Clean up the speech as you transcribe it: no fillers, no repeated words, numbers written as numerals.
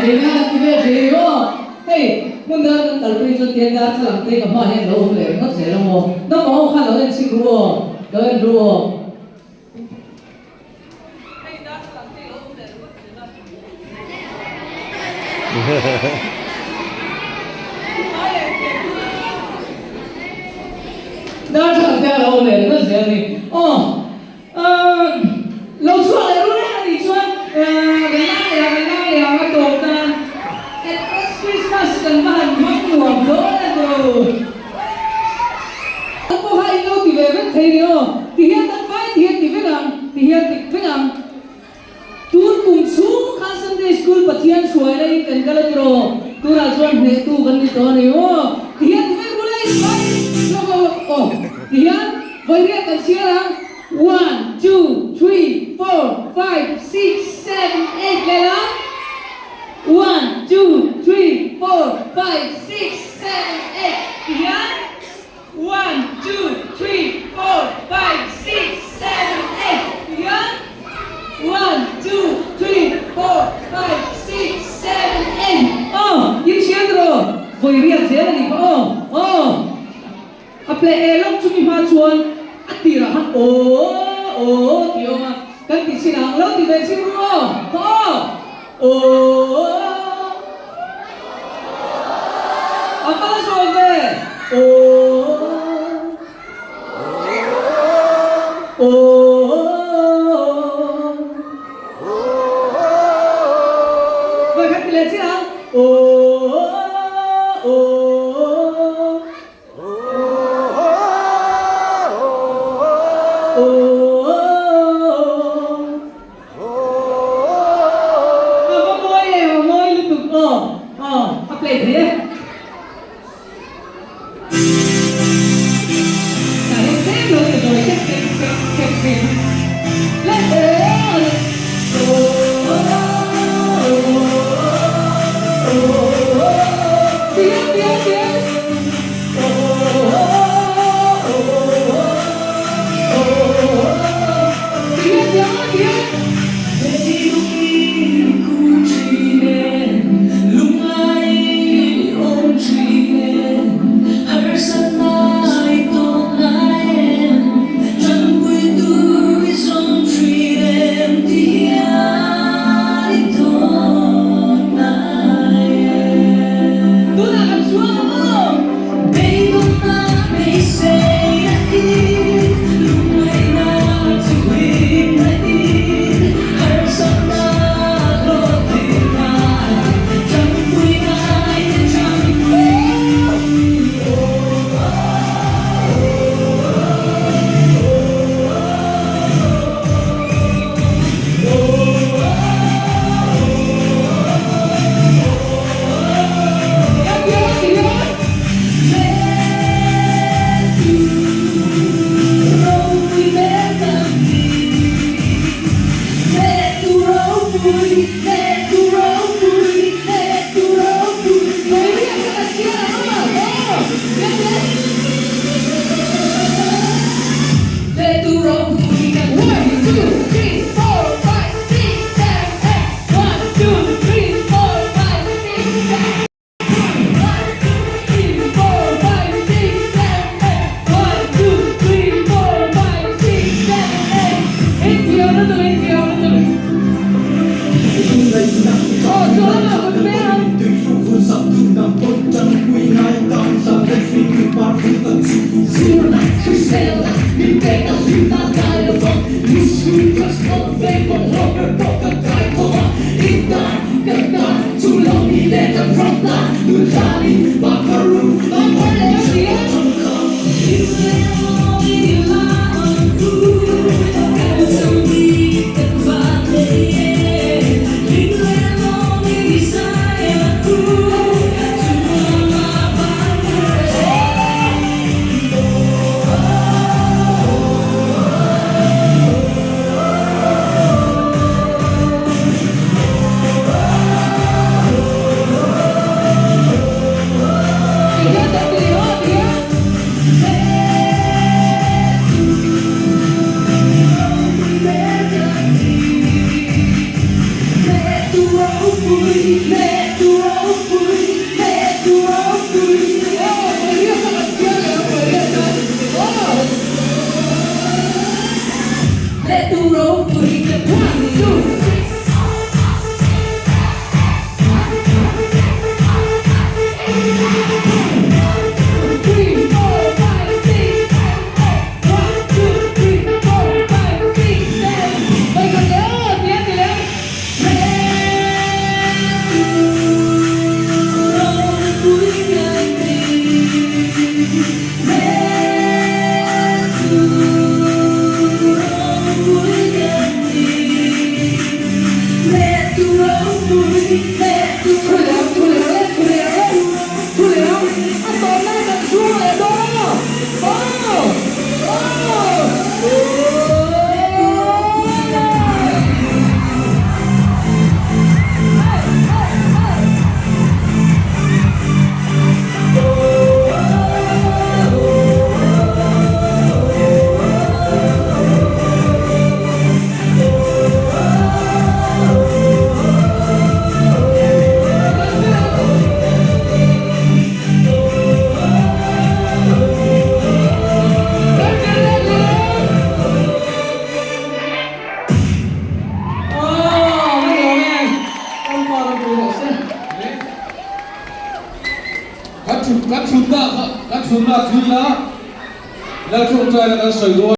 Keina kan ti vel thei ni aw. Hei, hmun dang kan kalpui chuan tian darthlalang te ka hmaah hian lo awm leh ringawt zel ang aw. Naupang ho khan lo en chhin ru aw, lo en ru aw. Hei darthlalang te lo awm leh ringawt zel a. Darthlalang te a lo awm leh ringawt zel a ni aw. Lo chhuak leh ru reng a nih chuan kan lang leh ang, kan lang leh ang a tawp nan Advance Christmas kan va han hmang nuam dawn a tu. Kan pawh kha in lo ti ve vek thei ni aw, ti hian kan vai ti hian ti vek ang, ti hian ti vek ang. Tun kum chhung khan Sunday School Pathian hruaina in kan kal a tiraw, tunah chuan hnehtu kan ni tawh a ni aw, ti hian ti vek rula in vai lawk lawk lawk aw, ti hian vawiriat kan chhiar ang. One, two, three, four, five, six, seven, eight leh la. One, two, three, four, five, six, seven, eight ti hian One, two, three, four, five, six, seven, eight ti hian One, two, three, four, five, six, seven, eight aw in hriat rawh vawi riat zel a nih kha aw aw. A pleh e lawk chumi hma chuan a tirah khan aw aw tih a awm a, kan ti chin ang lo ti ve chin ru aw ka aw aw a va la zawi ve aw aw Vawikhat ti leh chin ang aw aw. A va mawi em, a mawi lutuk aw, aw a play thei e. Tah hian tlem lo ta dawi kek kek kek kek kek le Tiang tiang tiang. Tunah kan chuang ang aw. Kan thutna kan thutna thil la Lalṭawngṭaina kan sawi dawn.